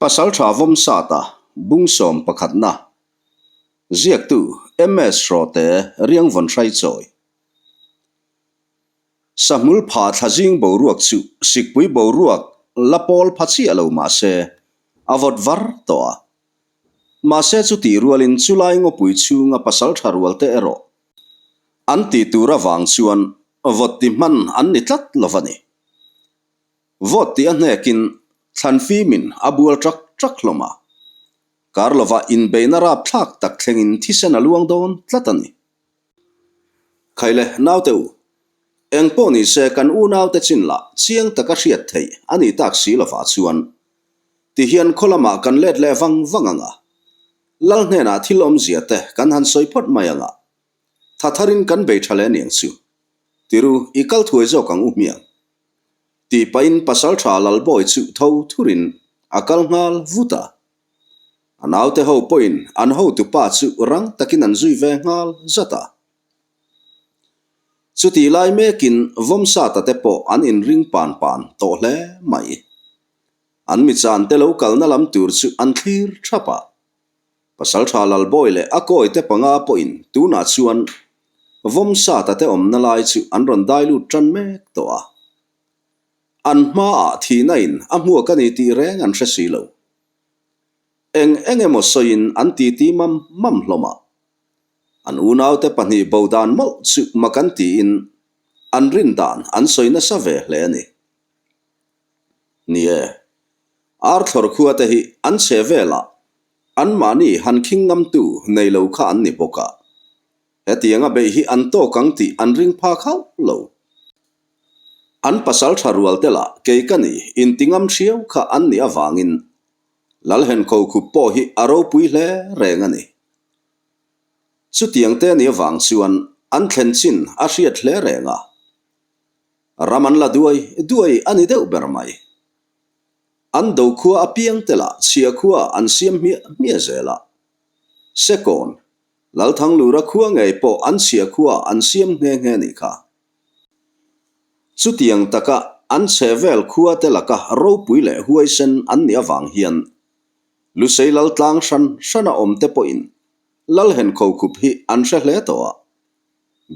Pasaltha Vawmsata, Bungsawm pakhatna, Ziaktu, MS Hrawte, Riangvawn Hraichawi. Sahmul pha thlazing boruak chu sikpui boruak la pawl pha chiah lo mah se, a vawt var tawh a. Mahse chutih rualin chulai ngawpui chhunga pasaltha rualte erawh an tih tur avang chuan vawt ti hman an ni tlat lo va ni. Vawt tih a hnekin thlan fimin a bual ṭak ṭak hlawm a. Kar lovah inbeihna rapthlak tak thlengin thisen a luang dawn tlat a ni. Khaile naute u, eng pawh ni se kan unaute chin lah chiang taka hriat theih a nih tak si lovah chuan tihian khaw lamah kan let leh vang vang ang a, Lal hnenah thil awmzia te kan han sawi phawt mai ang a, tha tharin kan bei tha leh aniang chu. Tiru, i kal thuai zawk ang u hmiang. Tih pahin Pasalṭha Lalbawi chu tho thurin a kal nghal vut a. A naute ho pawhin an hotupa chu rang takin an zui ve nghal zat a. Chutih lai mekin Vawmsata te pawh an inring pan pan tawh hle mai. An michante lo kalna lam tur chu an thlir thap a. Pasalṭha Lalbawi leh a kawite panga pawhin tunah chuan Vawmsata te awmna lai chu an rawn dai lut ṭan mek tawh a. An hmaah thihna in a hmuak a ni tih reng an hre si lo. Eng eng emaw sawiin an titi mam mam hlawm a. An unaute pahnih bo dan mawlh chu mak an tiin an rin dan an sawi nasa ve hle a ni. Ni e, Arthlawr khua te hi an chhe velah anmahni han khing ngamtu nei lo kha an ni bawk a. Hetianga beih hi an tawk ang tih an ring phak hauh lo. An pasal tha rual te lah kei ka ni inti ngam hriau kha an nih avangin Lalhenkho khup pawh hi a ropui hle reng a ni. Chutiang te a nih avang chuan an thlen chin a hriat hle reng a. Ram an la duai duai a ni deuh ber mai. An do khua apiang te lah chhia khua an siam hmiah hmiah zel a. Sekawn, Lalthanglura khua ngei pawh an chhia khua an siam nghe nghe nih kha. Chutiang taka an chhe vel khua te laka ropui leh huaisen an nih avang hian Lusei lal tlang hran hrana awm te pawhin Lalhenkho khup hi an hre hle tawh a,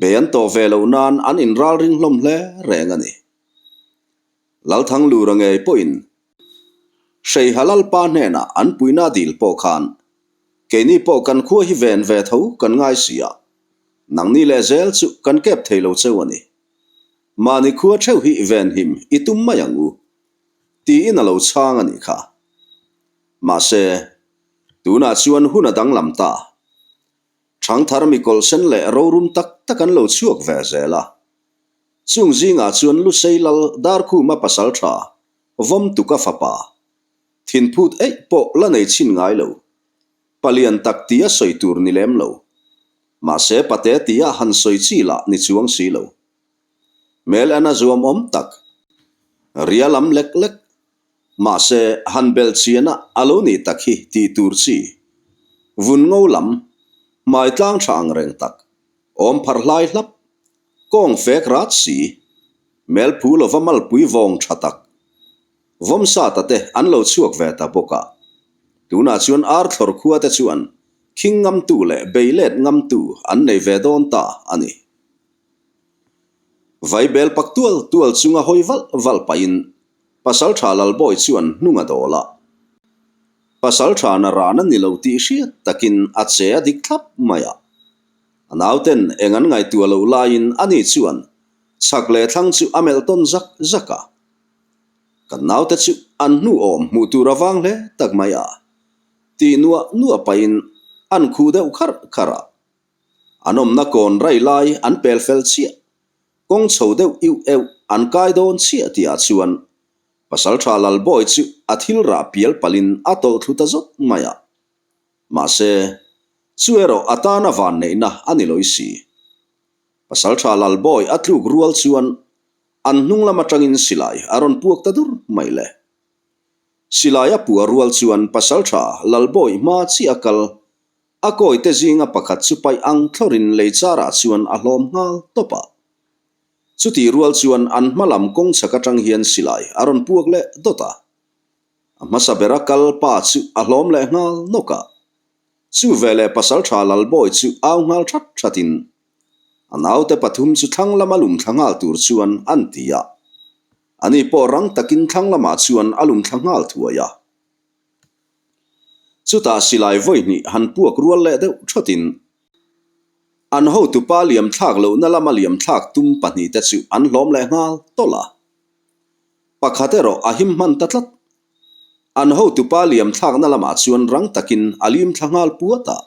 bei an tawh ve loh nan an inralring hlawm hle reng a ni. Lalthanglura ngei pawhin Hreiha Lalpa hnenah an puihna dil pawh khan keini pawh kan khua hi ven ve tho kan ngai si a, nangni leh zel chu kan kep thei lo cheu a ni. Mahni khua theuh hi venhim i tum mai ang u, tiin a lo chhang a nih kha. Mahse, tunah chuan hun a danglam ta. Thangthar mikawlh sen leh rorum tak tak an lo chhuak ve zel a. Chung zingah chuan Lusei Lal Darkhuma pasal tha, Vawmtuka fapa, thinphut eih pawh la nei chhin ngai lo, palian tak tia sawi tur ni lem lo. Mahse pate tia han sawi chi lah ni chuang si lo. Hmel en a zuam awm tak. Ria lam lek lek. Mahse han belh chian a a lo nih tak hi tih tur chi. Vun ngo lam, hmai tlang tha ang reng tak, awm pharh hlai hlap, kawng fek rat si, hmel phu lova malpui vawng tha tak, Vawmsata te an lo chhuak ve ta bawk a. Tunah chuan Arthlawr khua te chuan khing ngamtu leh bei let ngamtu an nei ve dawn ta a ni. Vaibel pak tual tual chunga hawi valh valh pahin Pasaltha Lalbawi chuan hnung a dawl a. Pasaltha na ran a ni lo tih hriat takin a che a dik thlap mai a. A nauten eng an ngaihtuah loh laiin ani chuan chhak leh thlang chu a melh tawn zak zak a. Kan naute chu an hnu awm hmuh tur a vang hle tak mai a, tih nuah nuah pahin an khuh deuh kharh kharh a. An awmna kawn rai lai an pel fel chiah, kawng chho deuh iuh euh an kai dawn chiah tihah chuan Pasaltha Lalbawi chu a thil rah pial palhin a tawlh thlu ta zawt mai a. Mahse, chu erawh a tana vanneihna a ni lawih si. Pasaltha Lalbawi a tluk rual chuan an hnung lam atangin silai a rawn puak ta dur mai le. Silai a puah rual chuan Pasaltha Lalbawi hma chiah a kal, a kawite zinga pakhat chu paih ang thlawrin lei charah chuan a hlawm nghal tawp a. Chutih rual chuan an hma lam kawng chhak atang hian silai a rawn puak leh dawt a. A hmasa bera kal pa chu a hlawm leh nghal nawk a. Chu veleh Pasalṭha Lalbawi chu au nghal that thatin a naute pathum chu thlang lama lum thla nghal tur chuan an ti a. Ani pawh rang takin thlang lamah chuan a lum thla nghal thuai a. Chutah silai vawi hnih han puak rual leh deuh thatin an hotupa liam thlak lohna lama liam thlak tum pahnihte chu an hlawm leh nghal tawlh a. Pakhat erawh a him hman ta tlat. An hotupa liam thlakna lamah chuan rang takin a lim thla nghal puat a.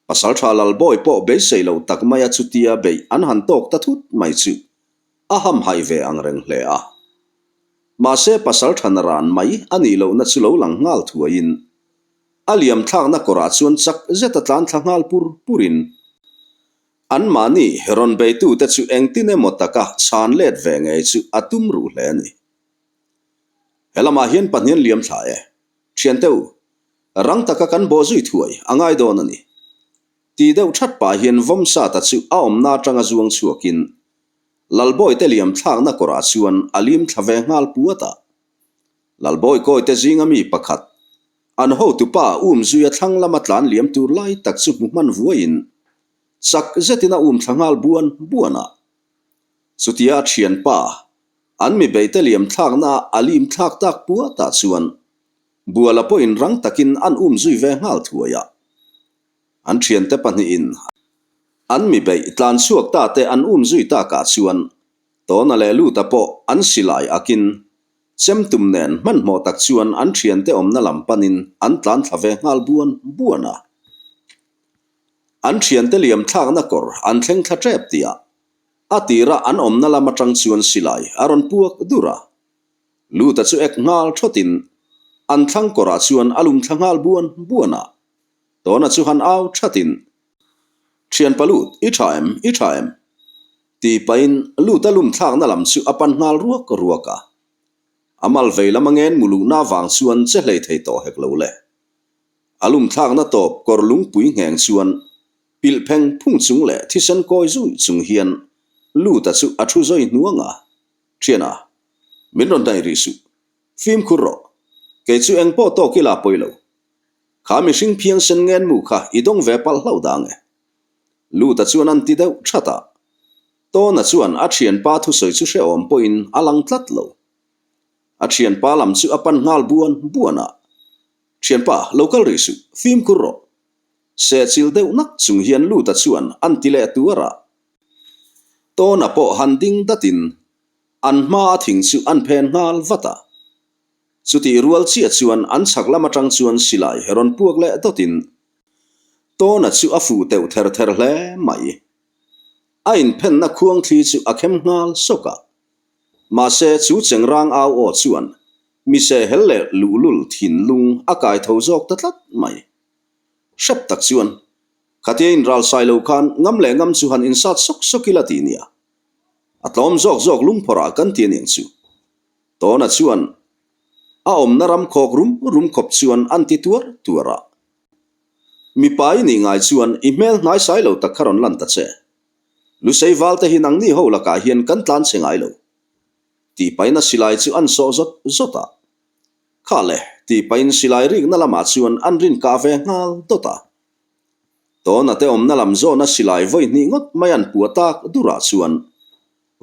Pasaltha Lalbawi pawh beisei lo tak maia chutia beih an han tawk ta thut mai chu a hamhaih ve ang reng hle a. Mahse pasaltha naran mai a nih lohna chu lo lang nghal thuaiin a liam thlakna kawrah chuan chak zeta tlan thla nghal pur purin Anmahni rawn beitute chu engtin emaw taka chhan let ve ngei chu a tum ruh hle a ni. He lamah hian pahnian liam thla e. Thiante u, rang taka kan bawh zui thuai a ngai dawn a ni. Ti deuh that pah hian Vawmsata chu a awmna atanga zuang chhuakin Lalbawite liam thlakna kawrah chuan a lim thla ve nghal puat a. Lalbawi kawite zinga mi pakhat, an hotupa um zuia thlang lama tlan liam tur lai tak chu hmu hman vuaiin chak zetin a um thla nghal buan buan a. Chutia a thianpa, an mi beite liam thlakna a lim thlak tak puatah chuan Buala pawhin rang takin an um zui ve nghal thuai a. An thiante pahnihin an mi beih tlan chhuak ta te an um zui takah chuan Tawna leh Luta pawh an silai akin chem tum nen hmanhmawh tak chuan an thiante awmna lam panin an tlan thla ve nghal buan buan a. An thiante liam thlakna kawr an thleng thla tep tihah a tira an awmna lam atang chuan silai a rawn puak dur a. Luta chu ek nghal thawtin an thlang kawrah chuan a lum thla nghal buan buan a. Tawna chu han au thatin, Thianpa Lut, i tha em? I tha em? Ti pahin Luta lum thlakna lam chu a pan nghal ruak ruak a. A mal vei lam a ngen mu luhna avang chuan che hlei thei tawh hek lo le. A lum thlakna tawp kawr lungpui ngheng chuan pilh pheng phung chung leh thisen kawi zui chung hian Luta chu a thu zawi hnuang a, Thiana, min rawn hnaih rih suh. Fimkhur rawh. Kei chu eng pawh tawk ila pawi lo. Kha mihring phiangsen ngen mu kha i dawng ve palh hlauh dang e. Luta chuan an ti deuh that a. Tawna chuan a thianpa thusawi chu hrehawm pawhin a lang tlat lo. A thianpa lam chu a pan nghal buan buan a. Thianpa, lo kal rih suh, fimkhur rawh. Sehchilh deuh nak chung hian Luta chuan an ti leh tuar a. Tawna pawh han ding datin an hma a thing chu an phen nghal vat a. Chutih rual chiah chuan an chhak lam atang chuan silai rawn puak leh dawtin Tawna chu a fuh teuh ther ther hle mai. A inphenna khuang thli chu a khem nghal sawk a. Mahse chu chengrang au aw chuan mise hel leh luhlul thinlung a kai tho zawk ta tlat mai. Hrep tak chuan khatia inralsai lo khan ngam leh ngam chu han insat sawk sawk ila ti nia. A tlawm zawk zawk lungphawrh ah kan ti aniang chu. Tawna chuan a awmna ram khawk rum rum khawp chuan an ti tuar tuar a. Mipa i nih ngai chuan i hmel hnaisai lo tak kha rawn lan ta che. Lusei valte hi nangni ho lakah hian kan tlan che ngai lo. Tih pahin a silai chu an sawh zawt zawt a. Kha le, tih pahin silai rikna lamah chuan an rin kah ve nghal dawt a. Tawna te awmna lam zawna silai vawi hnih ngawt mai an puah tak durah chuan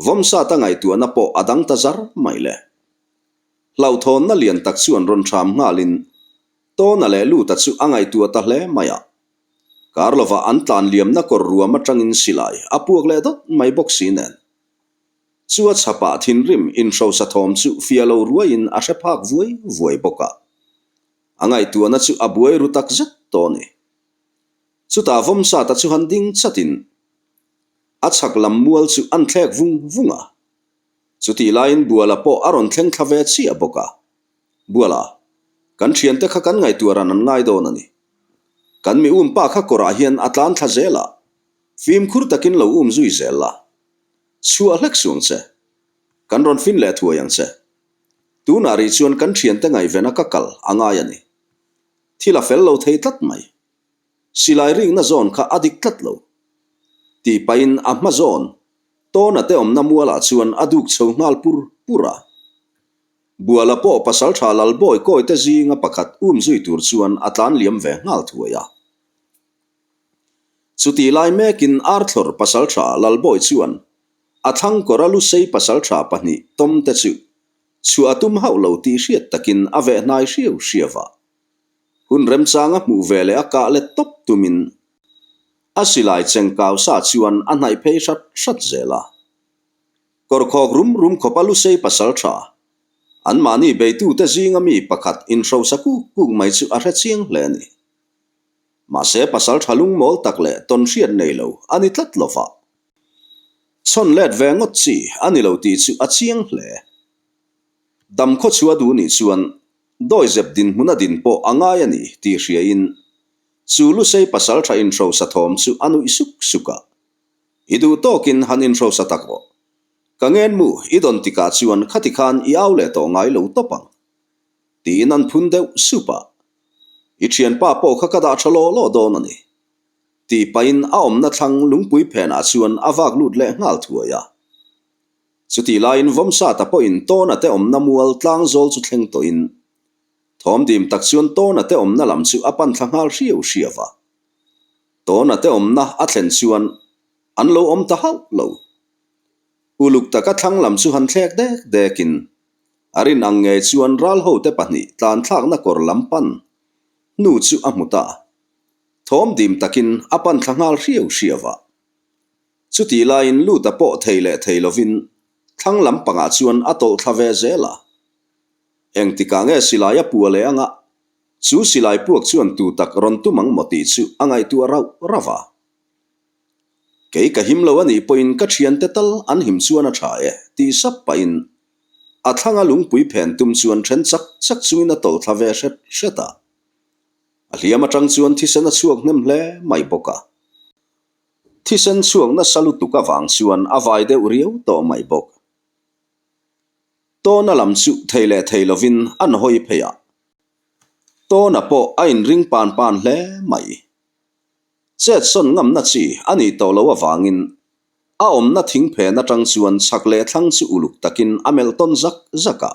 Vawmsata ngaihtuahna pawh a dang ta zar mai le. Hlauhthawnna lian tak chuan rawn hram nghalin Tawna leh Luta chu a ngaihtuah ta hle mai a. Kar lovah an tlan liamna kawr ruam atangin silai a puak leh dawt mai bawk si nen. Chu a chhapah thinrim inhrosa thawm chu fia lo ruaiin a hre phak vuai vuai bawk a. A ngaihtuahna chu a buai ru tak zet tawh a ni. Chutah Vawmsata chu han ding chatin A chhak lam mual chu an thlek vung vung a. Chutih laiin Buala pawh a rawn thleng thla ve chiah bawk a. Buala, kan thiante kha kan ngaihtuah ran an ngai dawn a ni. Kan mi um pa kha kawrah hian a tlan thla zel a, fimkhur takin lo um zui zel la. Chhuah hlek suang che. Kan rawn fin leh thuai ang che. Tunah rih chuan kan thiante ngaihvena ka kal a ngai a ni. Thil a fel lo thei tlat mai. Silai rikna zawn kha a dik tlat lo. Tih pahin a hma zawn, Tawna te awmna mualah chuan a duk chho nghal pur pur a. Buala pawh pasalṭha Lalbawi kawite zinga pakhat um zui tur chuan a tlan liam ve nghal thuai a. Chutih lai mekin Arthlawr pasalṭha Lalbawi chuan a thlang kawra lusei pasalṭha pahnih tawmte chu chhuah a tum hauh lo tih hriat takin a veh hnai hriau hriau a. Hun remchanga hmuh ve leh a kah let tawp tumin a silai chengkau sa chuan a hnaih phei hrat hrat zel a. Kawrkhawk rum rum khawp a lusei pasal tha. Anmahni beitute zinga mi pakhat inhrosa kuk kuk mai chu a hre chiang hle a ni. Mahse pasal tha lungmawl tak leh tawn hriat nei lo a ni tlat lo va. Chhawn let ve ngawt chi a ni lo tih chu a chiang hle. Dam khawchhua duh nih chuan dawizep dinhmun a din pawh a ngai a ni tih hriain chu lusei pasal tha inhrosa thawm chu a nuih suk suk a. I duh tawkin han inhrosa tak rawh. Ka ngen mu, i dawn tikah chuan khati khan i au leh tawh ngai lo tawp ang. Tiin an phun deuh sup a. I thianpa pawh kha ka dah tha law law dawn a ni. Tih pahin a awmna thlang lungpui phenah chuan a vak lut leh nghal thuai a. Chutih laiin Vawmsata pawhin Tawna te awmna mual tlang zawl chu thleng tawhin thawm dim tak chuan Tawna te awmna lam chu a pan thla nghal hriau hriau a. Tawna te awmna a thlen chuan an lo awm ta hauh lo. Uluk taka thlang lam chu han thlek dek dekin a rin ang ngei chuan ral hote pahnih tlan thlakna kawr lam pan hnu chu a hmu ta. Thawm dim takin a pan thla nghal hriau hriau a. Chutih laiin Luta pawh thei leh thei lovin thlang lam pangah chuan a tawlh thla ve zel a. Engtikah nge silai a pua leh anga Chu silai puak chuan tu tak rawn tum ang maw tih chu a ngaihtuah rauh rauh a. Kei ka him lo a nih pawhin ka thiante tal an him chuan a tha e tih sap pahin a thlanga lungpui phen tum chuan then chak chak chungin a tawlh thla ve hret hret a. A hliam atang chuan thisen a chhuak hnem hle mai bawk a. Thisen chhuak nasa lutuk avang chuan a vai deuh riau tawh mai bawk. Tawna lam chu thei leh thei lovin an hawi phei a. Tawna pawh a inring pan pan hle mai. Chet sawn ngamna chi a nih tawh loh avangin a awmna thing phen atang chuan chhak leh thlang chu uluk takin a melh tawn zak zak a.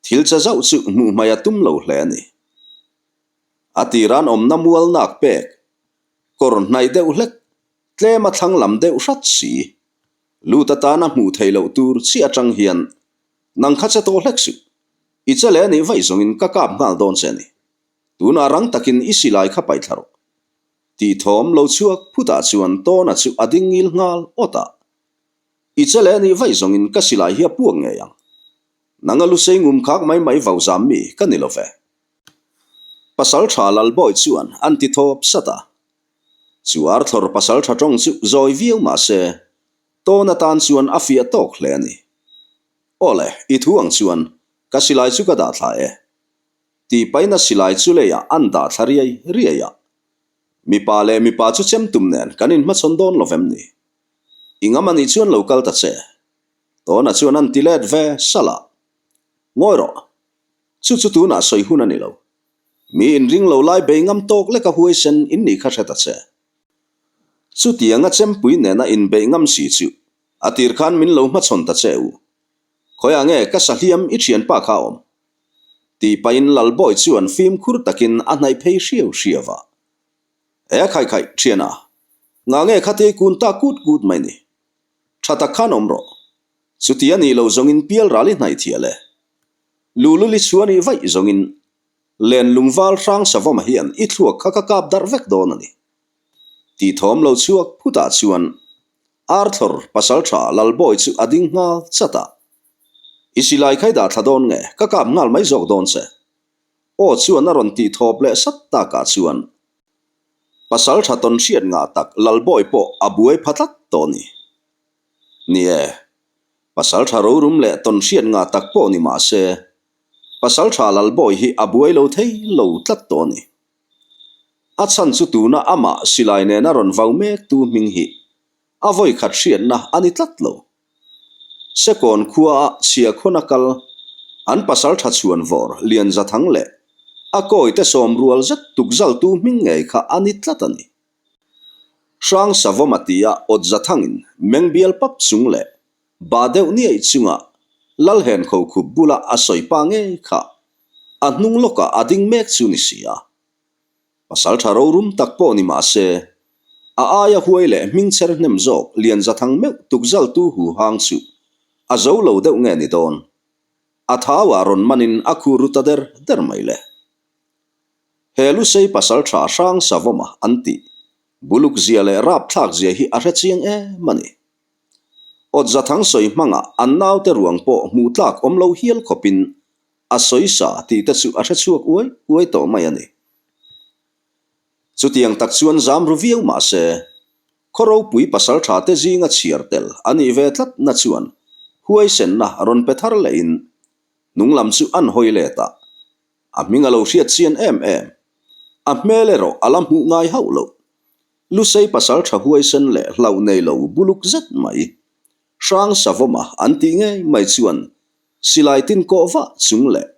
Thil che zauh chu hmuh hmai a tum lo hle a ni. A tiran awmna mual nak pek, kawr hnaih deuh hlek, tlem a thlang lam deuh hrat si. Lut atana hmuh theih loh tur chi atang hian nang kha che tawh hlek suh. I che leh anih vaih zawngin ka kap nghal dawn che a ni. Tunah rang takin i silai kha paih thla rawh. Tih thawm lo chhuak phutah chuan Tawna chu a ding ngil nghal awt a. I che leh anih vaih zawngin ka silai hi a puak ngei ang. Nang a lusei ngum khak mai mai vau zam mi ka ni lo ve. Pasal tha Lalbawi chuan an ti thawp sat a. Chu Arthlawr pasal tha tawng chu zawi viau mah se, tawn atan chuan a fiah tawk hle a ni. Aw le, i thu ang chuan ka silai chu ka dah thla e. Tih paina silai chu leiah an dah thla riai riai a. Mipa leh mipa chu chem tum nen kan inhmachhawn dawn lo vem ni? I ngam anih chuan lo kal ta che. Tawna chuan an ti let ve salh a. Ngawi rawh. Chu chu tunah sawi hun a ni lo. Mi inring lo lai bei ngam tawk lek a huaisen in nih kha hre ta che. Chutianga chempui nena inbeih ngam si chu a tir khan min lo hmachhawn ta che u. Khawiah nge ka sahliam i thianpa kha a awm? Tih pahin Lalbawi chuan fimkhur takin a hnaih phei hriau hriau a. E khaih khaih thiana, ngah nge khatia i kun ta kut kut mai ni? Tha tak khan awm rawh. Chuti a nih loh zawngin pial ral i hnaih thial e. Lululi chu a nih vaih zawngin len lungval hrang savawma hian i thluak kha ka kap darh vek dawn a ni. Tih thawm lo chhuak phutah chuan Arthlawr pasaltha Lalbawi chu a ding nghal chat a. I silai khai dah thla dawn nge ka kap nghal mai zawk dawn che? Aw chuan a rawn tih thawp leh sat takah chuan pasaltha tawn hriat ngah tak Lalbawi pawh a buai pha tlat tawh a ni. Ni e, pasal tha rorum leh tawn hriat ngah tak pawh ni mah se, pasal tha Lalbawi hi a buai lo thei lo tlat tawh a ni. A chhan chu tuna amah silai nena rawn vau mek tu hming hi a vawi khat hriatna a ni tlat lo. Sekawn khua a chhia khawna kal an pasal tha chhuan vawr Lian Zathang leh a kawite sawm rual zet tukzaltu hming ngei kha a ni tlat a ni. Hrang Savawm a ti a, awt za thangin meng bial pap chung leh ba deuh niaih chunga. Lalhenkho khup bula a sawi pa ngei kha a hnung lawkah a ding mek chu ni si a. Pasal tha rorum tak pawh ni mah se, a aia huai leh hming cher hnem zawk Lianzathang meuh tukzaltu hu hang chu a zo lo deuh nge ni dawn? A thauah rawn manin a khu ru ta der der mai le. He Lusei pasal tha hrang savawma an tih buluk zia leh rapthlak zia hi a hre chiang em a ni. Awtzathang sawi hmangah an naute ruang pawh hmuh tlak awm lo hial khawpin a sawi sa tih te chu a hre chhuak uai uai tawh mai a ni. Chutiang tak chuan zam ru viau mah se, khaw ropui pasal tha te zinga chhiar tel a nih ve tlat na chuan huaisenna rawn pe thar lehin hnung lam chu an hawi let a, a hming a lo hriat chian em em. A hmel erawh a la hmuh ngai hauh loh. Lusei pasal tha huaisen leh hlauh nei lo buluk zet mai. Hrang Savawma an tih ngei mai chuan silai tin kawh vah chung leh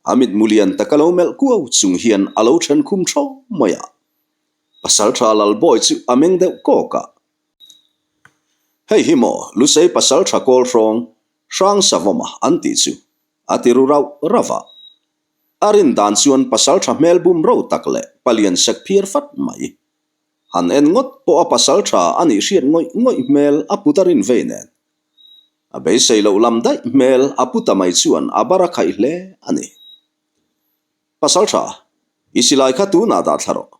a mitmu lian taka lo melh kuau chung hian a lo then khum tho mai a. Pasal tha Lalbawi chu a meng deuh kawk a. Hei hi maw Lusei pasal tha kawl hrawng Hrang Savawma an tih chu a ti ru rauh rauh a. A rin dan chuan pasal tha hmel bum ro tak leh palian sek phiar fat mai. Han en ngawt pawh a pasal tha a nih hriat ngawih ngawih hmel a put a rin vei nen. A beisei loh lam daih hmel a pu ta mai chuan a bar a khaih hle a ni. Pasal tha, i silai kha tunah dah thla rawh.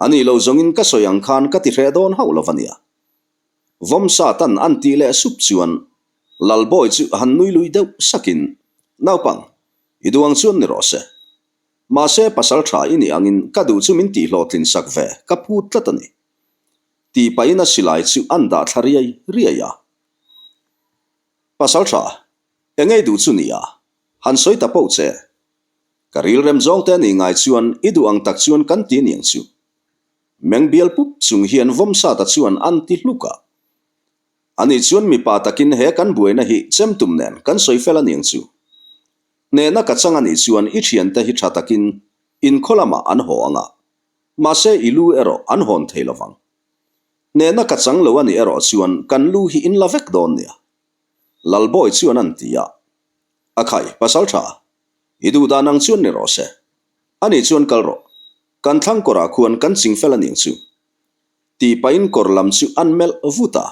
A nih lo zawngin ka sawi ang khan ka ti hreh dawn hauh lo va nia. Vawmsa tan an tih leh sup chuan Lalbawi chu han nui lui deuh sakin, Naupang, i duang chuan ni rawh se. Mahse pasal tha i nih angin ka duh chu min tihhlawhtlin sak ve ka phut tlat a ni. Tih pahin a silai chu an dah thla riai riai a. Pasal tha, eng ei duh chu nia, han sawi ta poh che. Ka rilrem zawng te nih ngai chuan i duh ang tak chuan kan ti niang chu. Meng bial pup chung hian Vawmsata chuan an ti hluk a. Ani chuan mipa takin he kan buaina hi chemtum nen kan sawi fel a niang chu. Hnehna ka chang a nih chuan i thiante hi tha takin inkhaw lamah an haw ang a, mahse i lu erawh an hawn thei lovang. Hnehna ka chang lo a nih erawh chuan kan lu hi in la vek dawn nia. Lalbawi chuan an ti a. A khai, pasal tha, i duh dan ang chuan ni rawh se. Ani chuan kal rawh, kan thlang kawrah khuan kan ching fel a ning chu. Tih pahin kawr lam chu an melh vut a.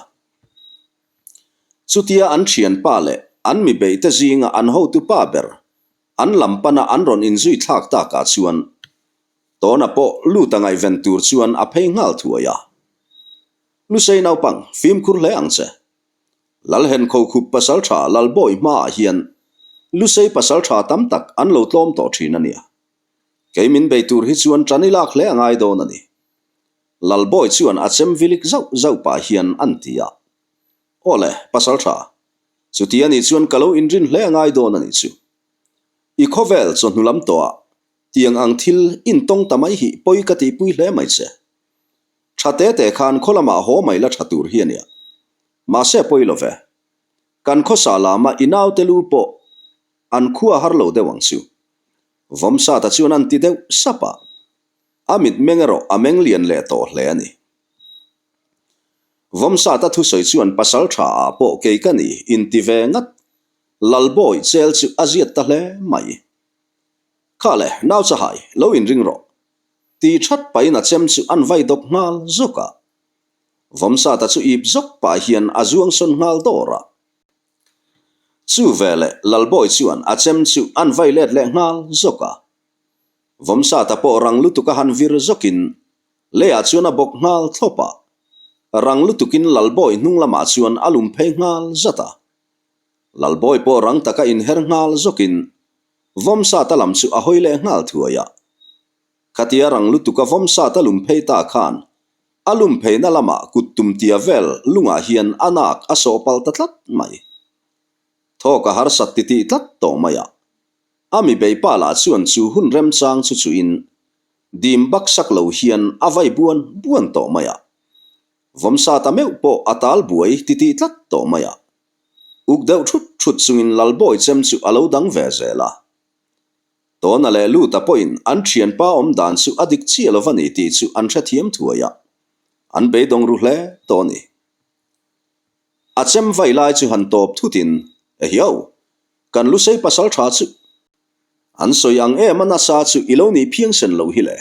Chutia an thianpa leh an mi beihte zinga an hotu pa ber an lam pana an rawn inzui thlak takah chuan Tawna pawh lut a ngaihven tur chuan a phei nghal thuai a. Lusei naupang, fimkhur hle ang che. Lalhen Khokhup pasaltha Lalbawi hmaah hian Lusei pasaltha tam tak an lo tlawm tawh thin a nia. Kei min bei tur hi chuan tan i lak hle a ngai dawn a ni. Lalbawi chuan a chem vilik zauh zauh pah hian an ti a. Aw le, pasal tha. Chuti a nih chuan ka lo inrin hle a ngai dawn a nih chu. I khawvel chawhnu lam tawhah tiang ang thil intawng ta mai hi pawi ka tihpui hle mai che. Tha te te khan khaw lamah haw mai la tha tur hi a nia. Mahse pawi lo ve. Kan khawsa lama i naute lu pawh an khua har lo deuh ang chu. Vawmsata chuan an ti deuh sap a. A mit meng erawh a meng lian leh tawh hle a ni. Vawmsata thusawi chuan pasal tha ah pawh kei ka ni inti ve ngat. Lalbawi chel chu a ziat ta hle mai. Kha le, nau chahai, lo inring rawh. Ti that pahin a chem chu an vai dawp nghal zawk a. Vawmsata chu ip zawk pah hian a zuang sawn nghal dawr a. Chu veleh Lalbawi chuan a chem chu an vai let leh nghal zawk a. Vawmsata pawh rang lutuk a han vir zawkin leiah chuan a bawk nghal thlawp a. Rang lutukin Lalbawi hnung lamah chuan a lum phei nghal zat a. Lalbawi pawh rang taka inher nghal zawkin Vawmsata lam chu a hawi leh nghal thuai a. Khatia rang lutuka Vawmsata lum phei ta khan a lum pheina lamah kut tum tia vel lungah hian a nak a sawh palh ta tlat mai. Thawk a harsat titih tlat tawh mai a. A mi beipa lah chuan chu hun remchang chu chuin dim bak sak lo hian a vai buan buan tawh mai a. Vawmsata meuh pawh a tal buai titih tlat tawh mai a. Uk deuh thut thut chungin Lalbawi chem chu a lo dang ve zel a. Tawna leh Luta pawhin an thianpa awm dan chu a dik chiah lo va ni tih chu an hrethiam thuai a, an beidawng ru hle tawh a ni. A chem vai lai chu han tawp thutin, Ehiau! Kan Lusei pasalṭha chu an sawi ang em a nasa chu i lo nih phiangsen loh hi le.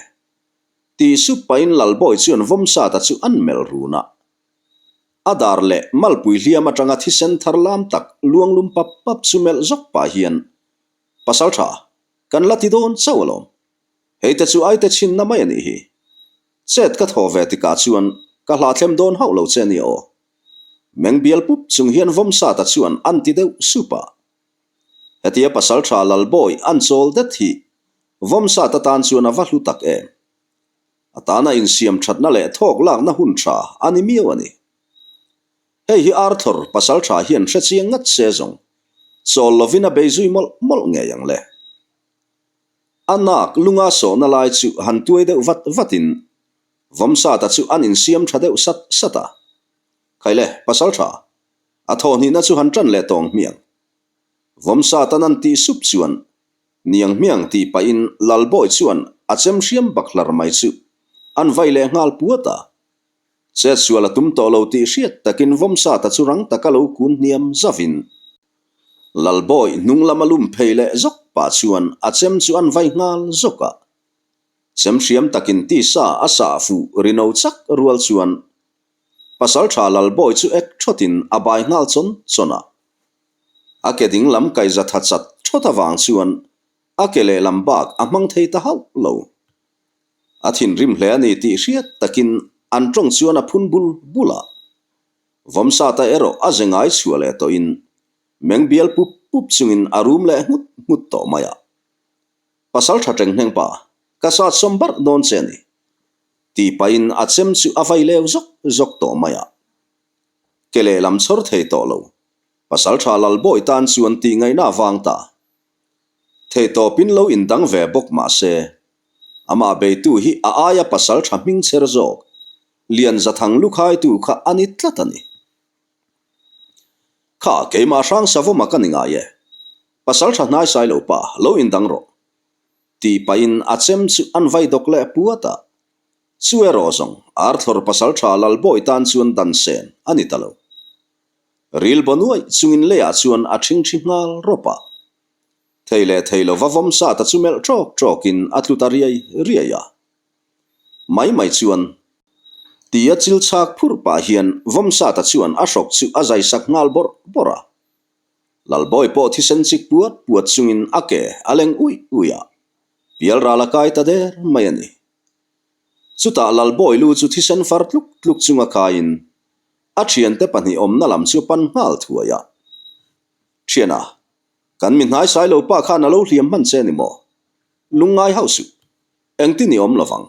Tih sup pahin Lalbawi chuan Vawmsata chu an melh run a. A dar leh malpui hliam atanga thisen thar lam tak luang lum pap pap chu melh zawk pah hian, Pasalṭha, kan la ti dawn chauh alawm. Hei te chu aite chhinna mai a nih hi. Chet ka thaw ve tikah chuan ka hlahthlem dawn hauh lo che nia aw. Meng bial pup chung hian Vawmsata chuan an ti deuh sup a. Hetia pasalṭha Lalbawi an chawl det hi Vawmsata tan chuan a va hlu tak em. A tana insiam thatna leh thawk lakna hun tha a ni miau a ni. Hei hi Arthur pasalṭha hian hre chiang ngat se zawng chawl lovin a bei zui mawlh mawlh ngei ang le. A nak lunga sawhna lai chu han tuai deuh vat vatin Vawmsata chu an insiam tha deuh sat sat a. Khaile, pasalṭha, a thawhhnihna chu han ṭan leh tawng hmiang. Vawmsatan an tih sup chuan Niang hmiang tih pahin Lalbawi chuan a chem hriam bak hlar mai chu an vai leh nghal puat a. Chetsual a tum tawh lo tih hriat takin Vawmsata chu rang taka lo kun hniam zavin Lalbawi hnung lama lum phei leh zawk pah chuan a chem chu an vai nghal zawk a. Chem hriam takin tisa a sah fuh rino chak rual chuan Pasalṭha Lalbawi chu ek thawtin a bai nghal chawn chawn a. A ke ding lam kaiza tha chat thawt avang chuan a ke lehlam bak a hmang thei ta hauh lo. A thinrim hle a ni tih hriat takin an tawng chuan a phun bul bul a. Vawmsata erawh a ze ngai chhuah leh tawhin meng bial pup pup chungin a rum leh nghut nghut tawh mai a. Pasal tha teng hneng pa, ka sat sawm barh dawn che a ni. Tih pahin a chem chu a vai leu zawk zawk tawh mai a. Ke lehlam chhawr thei tawh lo. Pasalṭha Lalbawi tan chuan tih ngaihna a vang ta. Thei tawpin lo indang ve bawk mah se, amah beitu hi a aia pasalṭha hming chher zawk, Lian Zathang lukhaitu kha a ni tlat a ni. Kha keimah hrang savawma ka ni ngai e. Pasalṭha hnaisai lo pa, lo indang rawh. Tih pahin a chem chu an vai dawk leh puat a. Chu erawh zawng, Arthlawr pasalṭha Lalbawi tan chuan dan sen a ni ta lo. Ril baw nuaih chungin leiah chuan a ṭhingṭhi nghal rawp a. Thei leh thei lova vawm sata chu melh ṭawk ṭawkin a tlu ta riai riai a. Mai mai chuan tia chil chhak phurh pah hian vawm sata chuan a hrawk chu a zai sak nghal bawrh bawrh a. Lalbawi pawh thisen chik puat puat chungin a ke a leng uih uih a. Pial ral a kai ta der mai a ni. Chutah Lalbawi lu chu thisen far tluk tluk chunga kaiin a thiante pahnih awmna lam chu pan nghal thuai a. Thiana, kan mi hnaisai lo pa khan a lo hliam hman che ni maw? Lungngai hauh suh. Engtin i awm lovang.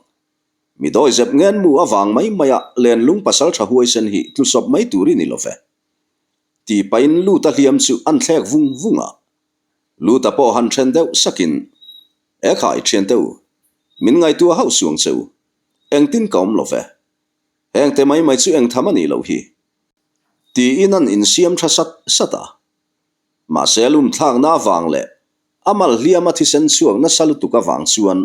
Mi dawi zep ngen mu avang mai maia lenlung pasal tha huaisen hi tlusawp mai tur i ni lo ve. Ti pahin Luta hliam chu an thlek vung vung a. Luta pawh han then deuh sakin, E khai, thiante u, min ngaihtuah hauh suang che u. Engtin ka awm lo ve. Hengte mai mai chu eng tham a nih loh hi. Tiin an insiam tha sat sat a. Mahse a lumthlakna avang leh a mal hliama thisen chhuak nasa lutuk avang chuan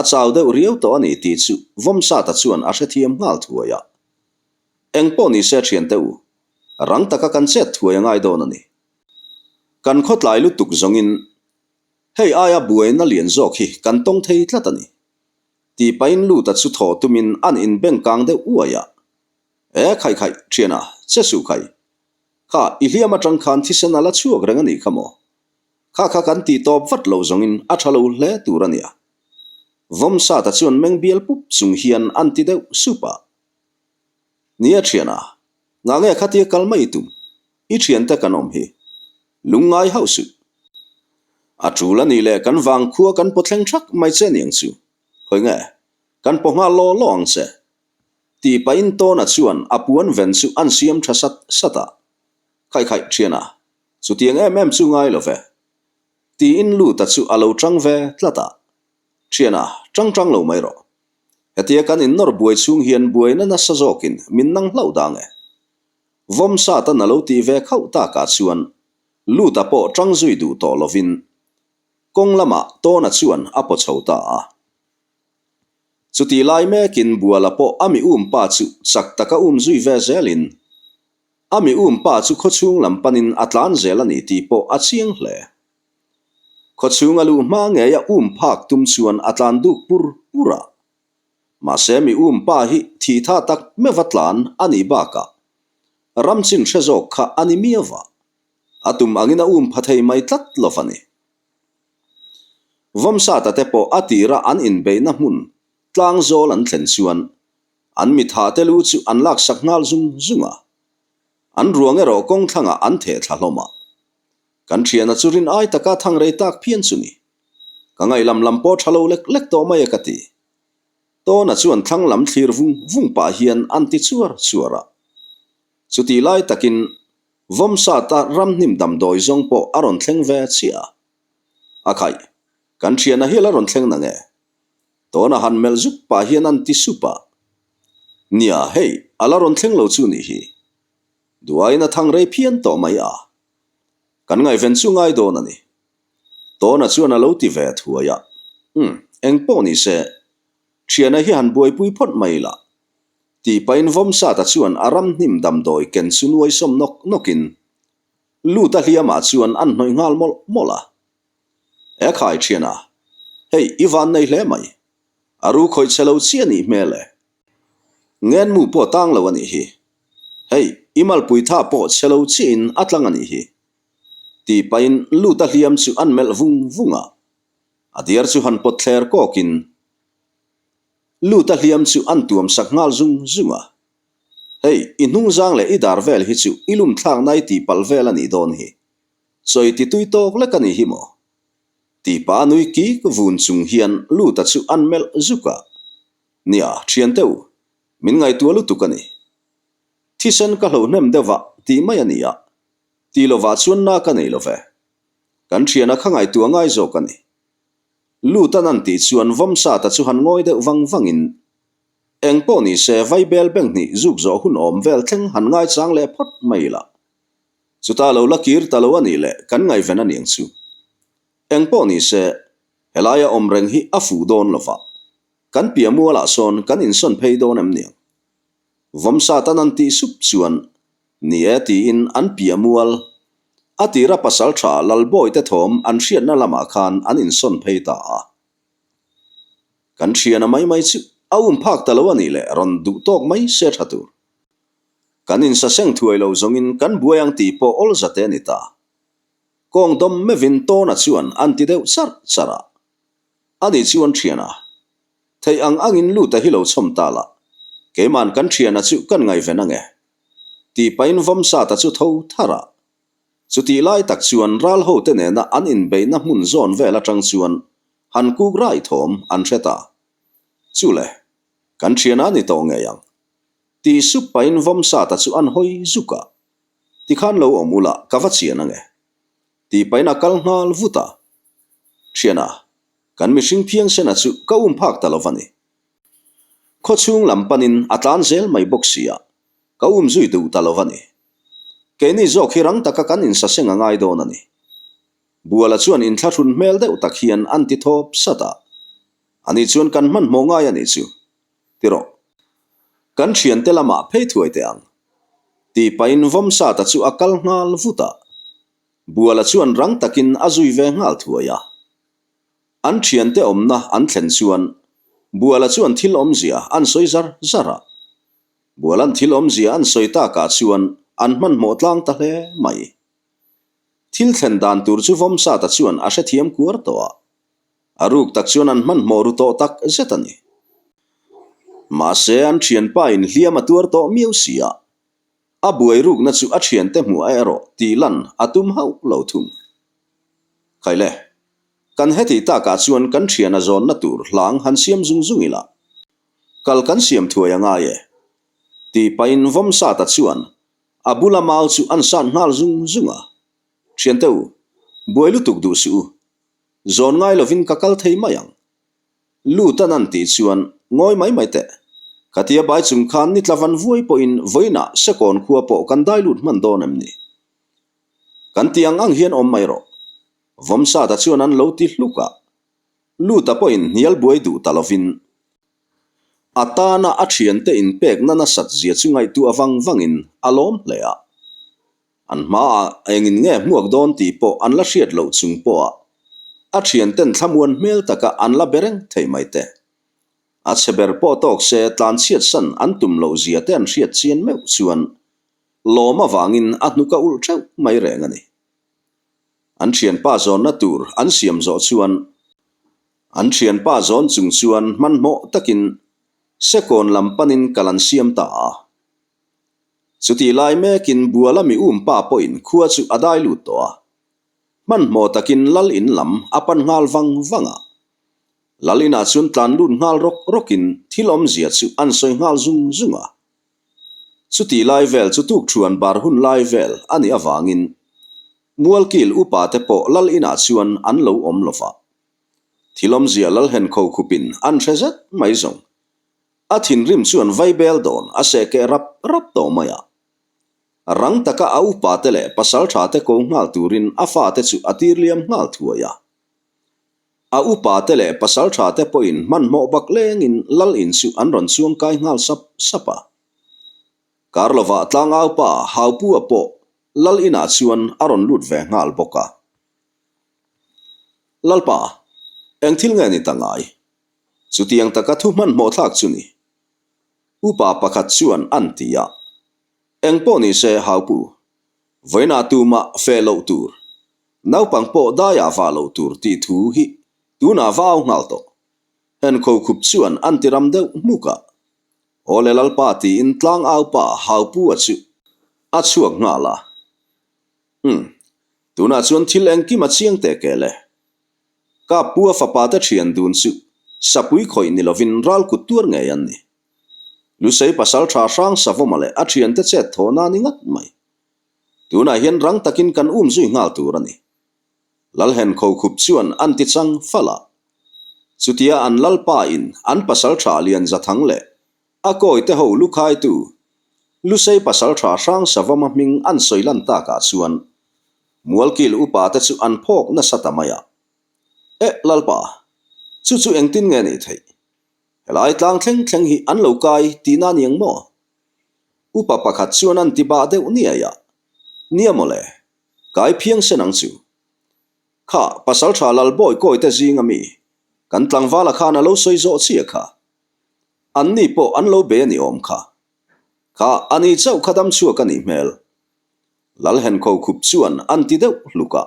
a chau deuh riau tawh a ni tih chu Vawmsata chuan a hrethiam nghal thuai a. Eng pawh ni se thiante u, rang taka kan chet thuai a ngai dawn a ni. Kan khawtlai lutuk zawngin hei aia buaina lian zawk hi kan tawng thei tlat a ni. Tih pahin Luta chu thaw tumin an inbeng kang deuh uai a. E khai khai, thiana, che suh khai. Kha, i hliam atang khan thisen a la chhuak reng a nih kha maw? Kha kha kan tih tawp vat lo zawngin a tha lo hle tur a nia. Vawmsata chuan meng bial pup chung hian an ti deuh sup a. Nia thiana, ngah nge khatia kal mai tum? I thiante kan awm hi. Lungngai hauh suh. A tul a nih leh kan vangkhua kan paw thleng thak mai che niang chu. Khawi nge? Kan paw nghal law law ang che. Tih pahin Tawna chuan a puan ven chu an siam tha sat sat a. Khaih khaih thiana, chutiang em em chu ngai lo ve. Tiin Luta chu a lo tang ve tlat a. Thiana, tang tang lo mai rawh. Hetia kan innawr buai chhung hian buaina nasa zawkin min nang hlauh dang e. Vawmsatan a lo tih ve khauh takah chuan Luta pawh tang zui duh tawh lovin kawng lamah Tawna chuan a paw chho ta a. Chutih lai mekin Buala pawh a mi um pa chu chak taka um zui ve zelin a mi um pa chu khawchhung lam panin a tlan zel a ni tih pawh a chiang hle. Khawchhung a luh hma ngei a um phak tum chuan a tlan duk pur pur a. Mahse mi um pa hi thih tha tak meuh a tlan a nih bakah ram chin hre zawk kha a ni miau a, a tum angin a um pha thei mai tlat lo a ni. Vawmsata te pawh a tira an inbeihna hmun tlang zawl an thlen chuan an mitha te lu chu an laksak nghal zung zung a, an ruang erawh kawng thlangah an theh thla hlawm a. Kan thiana chu rin ai taka thang rei tak phian chu ni. Ka ngaih lam lam pawh tha lo lek lek tawh mai e ka ti. Tawna chuan thlang lam thlir vung vung pah hian an ti chuar chuar a. Chutih lai takin Vawmsata ramhnim damdawi zawng pawh a rawn thleng ve chiah a. A khaih, kan thiana hi a la rawn thleng nang e. Tawna han melh zuk pah hian an ti sup a. Nia, hei, a la rawn thleng lo chu nih hi. Duaiin a thang rei phian tawh mai a. Kan ngaihven chu ngai dawn a ni. Tawna chuan a lo ti ve thuai a. Umm, eng pawh ni se, thiana hi han buaipui phawt mai la. Tih pahin Vawmsata chuan a ram hnim damdawi ken chu nuai sawm nawk nawkin Luta hliamah chuan an hnawih nghal mawlh mawlh a. E khai thiana, hei i van nei hle mai. A ru khawih che lo chiah nih hmel e. Ngenmu pawh tang lo a nih hi. Hei, i malpui tha pawh chhe lo chiahin a tlang a nih hi. Tih pahin Luta hliam chu an melh vung vung a. A diar chu han pawt thler kawkin Luta hliam chu an tuam sak nghal zung zung a. Hei, i hnungzang leh i dar vel hi chu i lum thlak nai tih palh vel a nih dawn hi. Chawi ti tui tawk lek a nih hi maw? Tih pah a nui kik vun chung hian Luta chu an melh zuk a. Nia, thiante u, min ngaihtuah lutuk a ni. Thisen ka hlo hnem deuh a tih mai a ni a, tih lovah chuan na ka nei lo ve. Kan thiana kha ngaihtuah ngai zawk a ni. Lut an an tih chuan Vawmsata chu han ngawi deuh vang vangin, Eng pawh ni se Vaibel beng hnih zuk zawh hun awm vel thleng han ngaichang leh phawt mai ila. Chutah lo la kir ta lo a nih leh kan ngaihven a niang chu. Eng pawh ni se, helaia awm reng hi a fuh dawn lova. Kan piah mualah sawn kan insawn phei dawn em niang? Vawmsatan an tih sup chuan, Ni e tiin an piah mual. A tira pasal tha Lalbawite thawm an hriatna lamah khan an insawn phei ta a. Kan thiana mai mai chu a um phak ta lo a nih leh rawn duh tawk mai se tha tur. Kan insaseng thuai lo zawngin kan buai ang tih pawh awl zate a ni ta. Kawng dawm mevin Tawna chuan an ti deuh charh charh a. Ani chuan thiana, Theih ang angin Luta hi lo chhawm ta la, keiman kan thiana chu kan ngaihven ange. Tih pahin Vawmsata chu tho thar a. Chutih lai tak chuan ral hote nena an inbeihna hmun zawn vel atang chuan han kuk rai thawm an hre ta. Chule, kan thiana ni tawh ngei ang. Tih sup pahin Vawmsata chu an hawi zuk a. Tikhan lo awm ula ka va chian ange. Tih pahin a kal nghal vut a. Thiana, kan mihring phiangsena chu ka um phak ta lo va ni. Khawchhung lam panin a tlan zel mai bawk si a, ka um zui duh ta lo va ni. Keini zawk hi rang taka kan insaseng a ngai dawn a ni. Buala chuan inthlahrun hmel deuh tak hian an ti thawp sat a. Ani chuan kan hmanhmawh ngai a nih chu. Ti rawh. Kan thiante lamah phei thuai teh ang. Tih pahin Vawmsata chu a kal nghal vut a. Buala chuan rang takin a zui ve nghal thuai a. An thiante awmna an thlen chuan Buala chuan thil awmzia an sawi zar zar a. Bualan thil awmzia an sawi takah chuan an hmanhmawh tlang ta hle mai. Thil thlen dan tur chu Vawmsata chuan a hrethiam kuar tawh a. A ruk tak chuan an hmanhmawh ru tawh tak zet a ni. Mahse, an thianpa in hliam a tuar tawh miau si a, a buai rukna chu a thiante hmuh erawh tih lan a tum hauh lo thung. Khaile, kan heti takah chuan kan thian a zawnna tur hlang han siam zung zung ila, kal kan siam thuai a ngai e, tih pahin Vawmsata chuan a bula mau chu an sat nghal zung zung a, Thiante u, buai lutuk duh suh u, Zawn ngai lovin ka kal thei mai ang. Lut an an tih chuan ngawi mai mai teh. Khatia bai chung khan ni tla van vuai pawhin vawiinah Sekawn khua pawh kan dai lut hman dawn em ni? Kan ti ang ang hian awm mai rawh. Vawmsata chuan an lo ti hluk a. Luta pawhin hnial buai duh ta lovin a tana a thiante inpekna nasat zia chu ngaihtuah vang vangin a lawm hle a. An hmaah engin nge hmuak dawn tih pawh an la hriat loh chung pawha. A thianten thlamuan hmel taka an la be reng thei mai te. A chhe ber pawh tawk se tlanchhiat san an tum loh zia te an hriat chian meuh chuan lawm avangin a hnuk a ulh theuh mai reng a ni. An thianpa zawnna tur an siam zawh chuan an thianpa zawn chung chuan hmanhmawh takin sekawn lam panin kal an siam ta a. Chutih lai mekin Buala mi um pa pawhin khua chu a dai lut tawh a. Hmanhmawh takin Lal in lam a pan nghal vang vang a. Lal inah chuan tlan lut nghal rawk rawkin thil awmzia chu an sawi nghal zung zung a. Chutih lai vel chu tukthuan bar hun lai vel a nih avangin Mualkil upa te pawh Lal inah chuan an lo awm lo va. Thil awmzia Lal Henkho khupin an hre zet mai zawng. A thinrim chuan vaibel dawn a sehkeh rap rap tawh mai a. Rang taka a upate leh pasalthate ko nghal turin a fate chu a tir liam nghal thuai a. A upate leh pasalthate pawhin hmanhmawh bak lengin lal in chu an rawn chuang kai nghal sap sap a. Karlovah tlangaupa Haupua pawh lal inah chuan a rawn lut ve nghal bawk a. Lalpa, eng thil nge ni ta ngai? Chutiang taka thu hmanhmawh thlak chu ni. Upa pakhat chuan an ti a. Eng pawh ni se Haupu, vawiinah tumah feh loh tur, naupang pawh daiah vah loh tur tih thu hi tunah va au nghal tawh. Henkho khup chuan an ti ram deuh hmuk a. Aw le Lalpa tiin tlangaupa Haupu-a chu a chhuak nghal a. Umm, tunah chuan thil engkim a chiang teh kel e. Ka pu a fapa te thian dun chu sapui khawih ni lovin ral kut tuar ngei an ni. Lusei pasal tha hrang Savawma leh a thiante chet thawhna ni ngat mai. Tunah hian rang takin kan um zui nghal tur a ni. Lalhen Khokhup chuan an ti chang fal a. Chutia an lalpa in an pasal tha Lianzathang leh a kawi te ho lukhaitu Lusei pasal tha hrang Savawma hming an sawi lan takah chuan Mualkil upa te chu an phawk nasa ta mai a. Eh, Lalpa, chu chu engtin nge nih theih? Helai tlang thleng thleng hi an lo kai tihna ni ang maw? Upa pakhat chuan an ti bah deuh niai a. Nia mawle, kai phiang sen ang chu. Kha, Pasaltha Lalbawi kawi te zing ami, kan tlangvala khan a lo sawi zawh chiah kha. Anni pawh an lo be a ni awm kha. Kha, ani chauh kha dam chhuak a nih hmel. Lalhenkho khup chuan an ti deuh hluk a.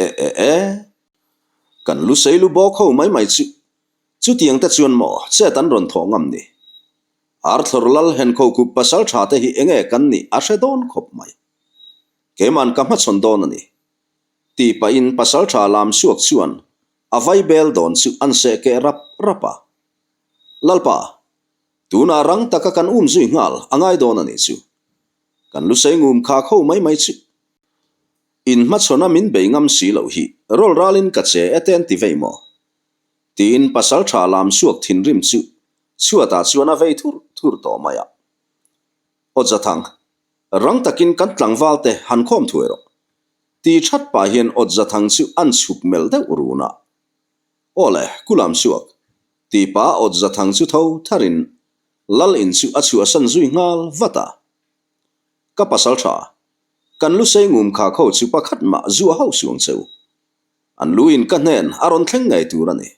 E e e. Kan lu sei lu bawk ho mai mai chu. Chutiang te chuan maw chet an rawn thawh ngam ni. Arthlawr Lalhenkho khup pasal tha te hi enge kan nih a hre dawn khawp mai. Keiman ka hmachhawn dawn a ni. Tih pahin pasal tha lam suak chuan a vai bel dawn chu an seh keh rap rap a. Lalpa, tunah rang taka kan um zui nghal a ngai dawn a nih chu. Kan lu sei ngum khak ho mai mai chu. In hmachhawn a min bei ngam si loh hi rawl ralin ka che e te an ti vei maw? Tiin pasal tha lam suak thinrim chu chhuatah chuan a vei thur thur tawh mai a. Aw Zathang, rang takin kan tlangval te han khawm thuai rawh. Ti that pah hian Aw Zathang chu an chhuk melh deuh run a. Aw le, ku lam suak. Ti pah Aw Zathang chu tho tharin Lal in chu a chhuahsan zui nghal vat a. Ka pasal tha, kan lu sei ngum kha kho chu pakhat mah zuah hauh suang cheu. An lu in ka hnen a rawn thleng ngei tur a ni.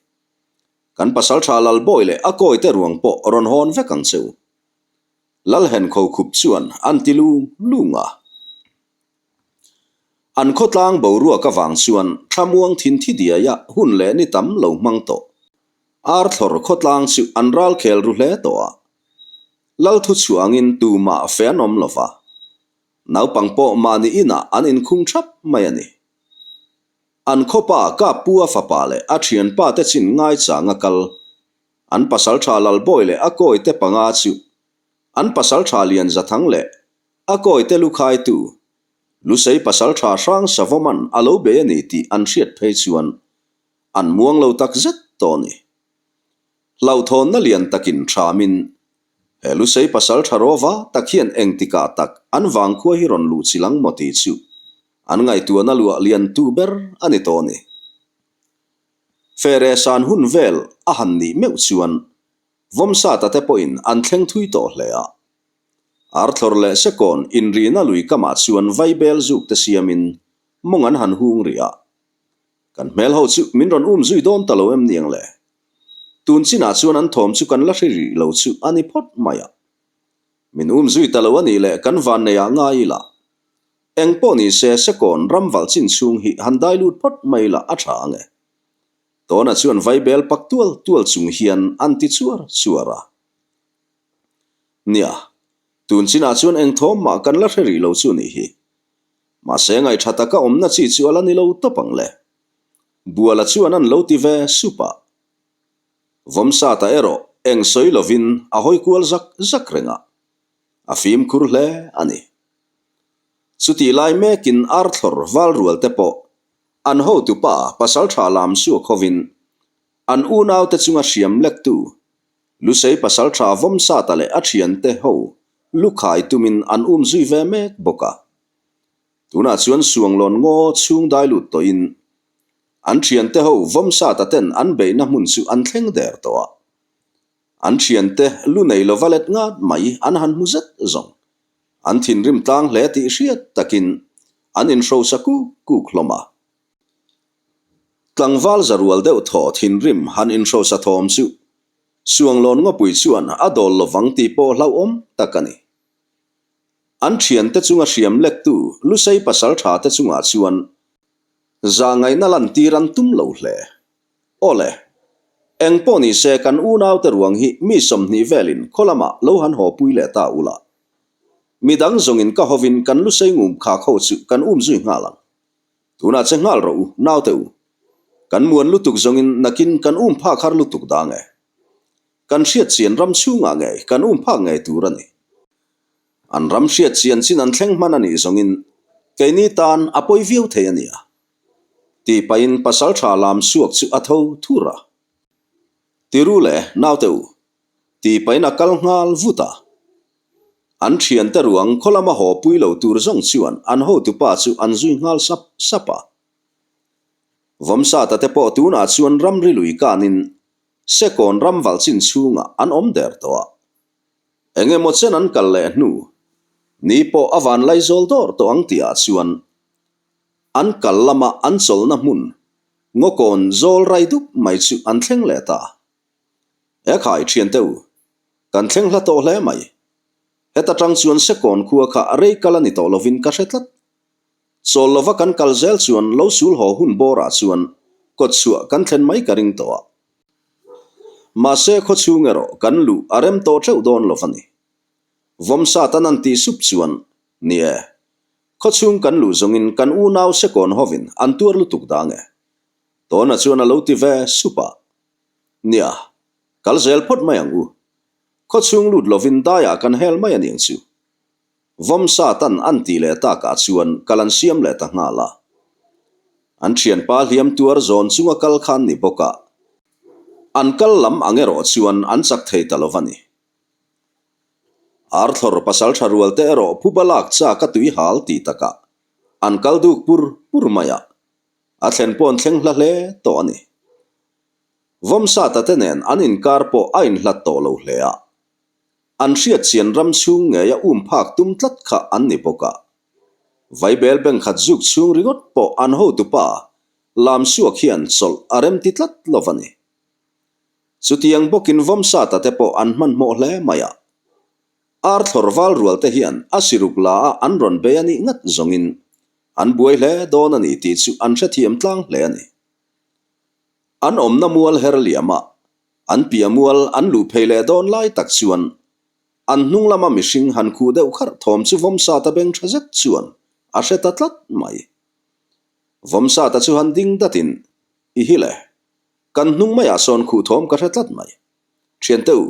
Kan pasal tha Lal Bawi leh a kawi te ruang pawh rawn hawn vek ang cheu. Lal hen kho khup chuan an ti lung lung a. An khawtlang boruak avang chuan thlamuang thinthi diaia hun leh ni tam lo hmang tawh. Arthlawr khawtlang chu an ral khel ru hle tawh a. Lal thu chhuangin tumah fe an awm lo va. Naupang pawh mahni inah an inkhung thap mai a ni. An khawpa Kappua fapa leh a thianpa te chin ngaichang a kal. An pasaltha Lalbawi leh a kawite panga chu an pasaltha Lianzathang leh A kawite lu khaitu, Lusei pasaltha hrang Savawman a lo bei a ni tih an hriat phei chuan an muang lo tak zet tawh a ni. Hlauhthawnna lian takin thamin, He Lusei pasaltha rawva tak hian engtikah tak an vangkhua hi rawn luh chi lang maw tih chu an ngaihtuahna luah liantu ber a ni tawh a ni. Fere san hun vel a han nih meuh chuan Vawmsata te pawhin an thleng thui tawh hle a. Arthlawr leh Sekawn inrihna lui kamah chuan vaibel zuk te siamin mawng an han hung rih a. Kan hmel ho chu min rawn um zui dawn ta lo em niang le? Tun chinah chuan an thawm chu kan la hre rih lo chu a ni phawt mai a. Min um zui ta lo a nih leh kan vannei ah ngai ila. Eng pawh ni se Sekawn ram valh chin chhung hi han dai lut phawt mai ila a tha ang e. Tawna chuan vaibel pak tual tual chung hian an ti chuar chuar a. Nia, tun chinah chuan eng thawm mah kan la hre rih lo chu nih hi. Mahse ngaihṭha taka awmna chi chu a la ni lo tawp ang le. Buala chuan an lo ti ve sup a. Vawmsata erawh eng sawi lovin a hawi kual zak zak reng a, a fimkhur hle a ni. Chutih lai mekin Arthlawr val rual te pawh an hotupa pasalṭha lam suak hovin an unaute chunga hriam lektu Lusei pasalṭha Vawmsata leh a ṭhiante ho lukhai tumin an um zui ve mek bawk a. Tunah chuan Suanglawn ngaw chhung dai lut tawhin an ṭhiante ho Vawmsata ten an beihna hmun chu an thleng der tawh a. An ṭhiante lu nei lova let ngat mai an han hmu zet zawng. An thinrim tlang hle tih hriat takin an inhrosa kuk kuk hlawm a. Tlangval za rual deuh thaw thinrim han inhrosa thawm chu Suanglawn Ngawpui chuan a dawl lovang tih pawh hlauhawm tak a ni. An thiante chunga hriam lektu Lusei pasaltha te chungah chuan zahngaihna lantir an tum lo hle. Awle, eng pawh ni se kan unaute ruang hi mi 20 velin khaw lamah lo han haw pui leh ta ula. Midang zawngin ka hovin kan Lusei ngum khak ho chu kan um zui nghal ang. Tunah che nghal rawh u, naute u. Kan muan lutuk zawngin nakin kan um phak har lutuk dang e. Kan hriat chian ram chhungah ngei kan um phak ngei tur a ni. An ram hriat chian chin an thleng hman a nih zawngin keini tan a pawi viau thei a nia. Tih pahin pasaltha lam suak chu a tho thur a. Tiru le, naute u. Tih pahin a kal nghal vut a. An thiante ruang khaw lama haw pui lo tur zawng chuan an hotupa chu an zui nghal sap sap a. Vawmsata te pawh tunah chuan ramri lui kanin Sekawn ram valh chin chhungah an awm der tawh a. Eng emaw chen an kal leh hnu ni pawh a van laizawl dawr tawh ang tihah chuan an kal lama an chawlhna hmun ngawkawn zawl rai dup mai chu an thleng leh ta. Ekhai thiante u, kan thleng hla tawh hle mai. Heta tang chuan Sekawn khua kha rei kal a ni tawh lovin ka hre tlat. Chawl lova kan kal zel chuan lo sul haw hun bawrah chuan kawt chhuah kan thlen mai ka ring tawh a. Mahse khaw chhung erawh kan luh a rem tawh theuh dawn lo va ni. Vawmsat an an tih sup chuan, Ni e, khaw chhung kan luh zawngin kan unau Sekawn hovin an tuar lutuk dang e. Tawna chuan a lo ti ve sup a. Nia, kal zel phawt mai ang u. Khaw chhung lut lovin daiah kan hel mai a niang chu. Vawmsa tan an tih leh takah chuan kal an siam leh ta nghal a. An thianpa hliam tuar zawn chunga kal khan ni bawk a, an kal lam ang erawh chuan an chak thei ta lo va ni. Arthlawr pasal tha rual te erawh phuba lak chak a tui hal tih takah an kal duk pur pur mai a, a thlen pawh an thleng hla hle tawh a ni. Vawmsata te nen an inkar pawh a inhlat tawh lo hle a. An hriat chian ram chhung ngeia um phak tum tlat kha an ni bawk a. Vaibel bank khat zuk chhung ringawt pawh an hotupa Lamsuak hian chawlh a rem ti tlat lo va ni. Chutiang bawkin Vawmsata te pawh an hmanhmawh hle mai a. Arthlawr val rual te hian a siruk la a an rawn bei a nih ngat zawngin an buai hle dawn a ni tih chu an hrethiam tlang hle a ni. An awmna mual her liamah An piah mual an luh phei leh dawn lai tak chuan an hnung lama mihring han khuh deuh kharh thawm chu Vawmsata beng tha zet chuan a hre ta tlat mai. Vawmsata chu han ding datin, I hi le, kan hnung maiah sawn khuh thawm ka hre tlat mai. Thiante u,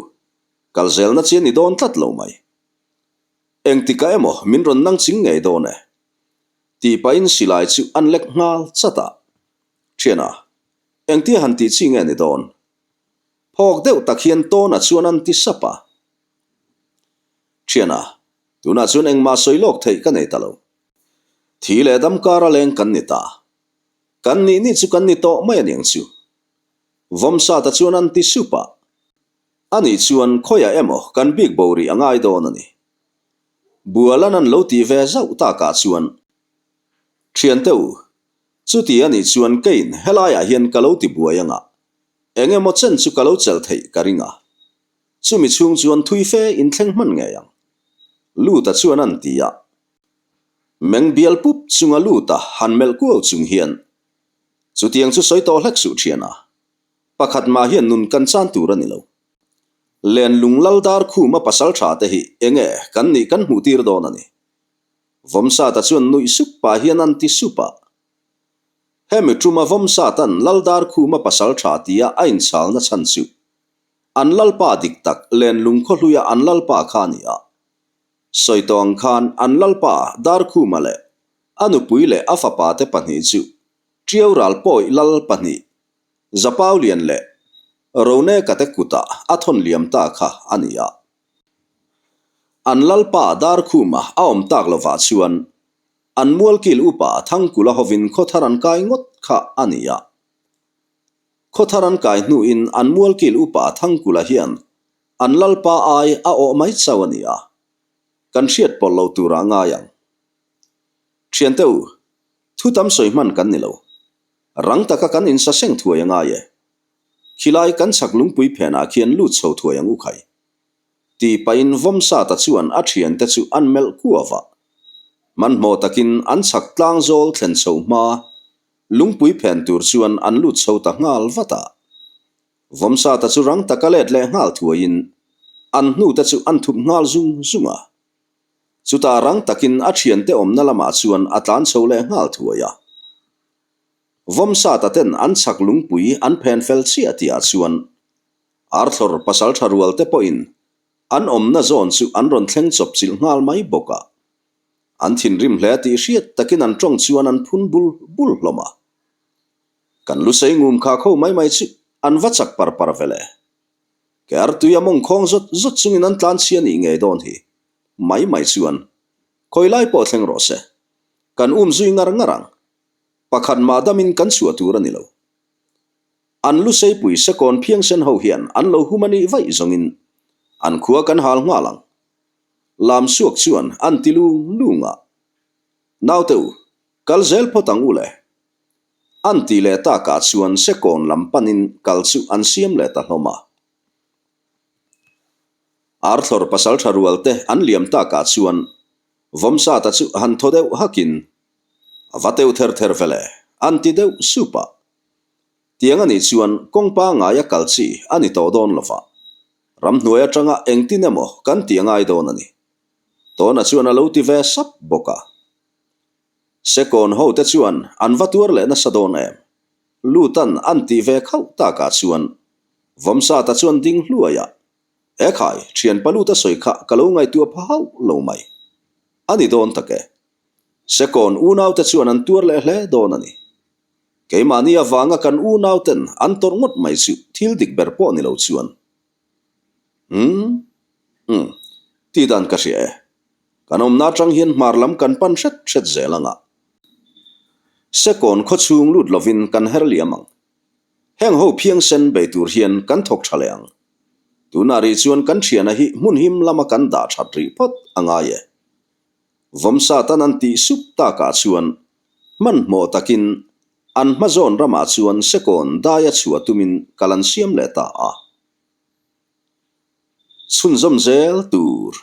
kal zelna chi a ni dawn tlat lo mai. Engtikah emaw min rawn nang ching ngei dawn e. Tih pahin silai chu an lek nghal chat a. Thiana, Engtia han tih chi nge ni dawn? Phawk deuh tak hian Tawna chuan an ti sap a. Thiana, tunah chuan engmah sawi lawk theih ka nei ta lo. Thi leh dam kara leng kan ni ta. Kan nih nih chu kan ni tawh mai aniang chu. Vawmsata chuan an ti sup a. Ani chuan khawiah emaw kan bik bo rih a ngai dawn a ni. Bualan an lo tih ve zauh takah chuan, Thiante u, Chuti a nih chuan keiin helaiah hian ka lo ti buai anga, eng emaw chen chu ka lo chelh theih ka ring a. Chumi chhung chuan thui fe in thleng hman ngei ang. Luta chuan an ti a. Meng bial pup chunga Luta han melh kuau chung hian, Chutiang chu sawi tawh hlek suh thian a. Pakhat mah hian nun kan chan tur a ni lo. Lenlung lal dar khuma pasal tha te hi enge kan nih kan hmuh tir dawn a ni. Vawmsata chuan nuih sup pah hian an ti sup a. Hemi tuma Vawmsatan lal dar khuma pasal tha tia a inchalna chhan chu an lalpa dik tak Lenlung khawhluia an lalpa kha a ni a. Sawi tawh ang khan an lalpa Darkhuma leh a nupui leh a fapa te pahnih chu Tiau ral pawi lal pahnih Zapaulian leh Roneka te kutah a thawn liam ta kha a ni a. An lalpa Darkhuma a awm tak lovah chuan an mualkil upa Thangkula hovin khawthar an kai ngawt kha a ni a. Khawthar an kai hnuin an mualkil upa Thangkula hian an lalpa ai a awh mai chauh a ni a, kan hriat pawlh lo turah ngai ang. Thiante u, thu tam sawi hman kan ni lo. Rang taka kan insaseng thuai a ngai e. Khilai kan chhak lungpui phenah khian lut chho thuai ang u khai. Ti pahin Vawmsata chuan a thiante chu an melh kuau a. Hmanhmawh takin an chhak tlang zawl thlen chho hma lungpui phen tur chuan an lut chho ta nghal vat a. Vawmsata chu rang taka let leh nghal thuaiin an hnute chu an thup nghal zung zung a. Chutah rang takin a thiante awmna lamah chuan a tlan chho leh nghal thuai a. Vawmsata ten an chhak lungpui an phen fel chiah tihah chuan Arthlawr pasal tha rual te pawhin an awmna zawn chu an rawn thleng chawp chilh nghal mai bawk a. An thinrim hle tih hriat takin an tawng chuan an phun bul bul hlawm a. Kan lusei ngum kha kho mai mai chu an va chak par par ve le. Ke artui a mawng khawng zawt zawt chungin an tlan chhia nih ngei dawn hi. Mai mai chuan khawi lai pawh thleng rawh se. Kan um zui ngar ngar ang. Pakhat mah damin kan chhuah tur a ni lo. An luseipui sekawn phiangsen ho hian an lo hum a nih vaih zawngin an khua kan hal nghal ang. Lamsuak chuan an ti lung lung a. Naute u, kal zel phawt ang u le. An tih leh takah chuan sekawn lam panin kal chu an siam leh ta hlawm a. Arthlawr pasaltha rual te an liam takah chuan Vawmsata chu han thaw deuh hakin a va teu ther ther ve le, an ti deuh sup a. Tiang a nih chuan kawng pangngaia kal chi a ni tawh dawn lova, ramhnuai atanga engtin emaw kan tih a ngai dawn a ni. Tawna chuan a lo ti ve sap bawk a. Sekawn ho te chuan an va tuar leh nasa dawn em? Lutan an tih ve khauh takah chuan Vawmsata chuan ding hluai a, Ekhai, thianpa Luta sawi kha ka lo ngaihtuah pha hauh lo mai. A ni dawn tak e. Sekawn unaute chuan an tuar leh hle dawn a ni. Keimahni avanga kan unauten an tawrh ngawt mai chu thil dik ber pawh ni lo chuan. Umm. Umm. Tih dan ka hria e. Kan awmna atang hian hmar lam kan pan hret hret zel ang a. Sekawn khaw chhung lut lovin kan her liam ang. Heng ho phiangsen bei tur hian kan thawk tha leh ang. Tunah rih chuan kan thiana hi hmun him lama kan dah that rih phawt a ngai e. Vawmsatan an tih sup takah chuan hmanhmawh takin an hmazawn ramah chuan sekawn daia chhuah tumin kal an siam leh ta a. Chhunzawm zel tur.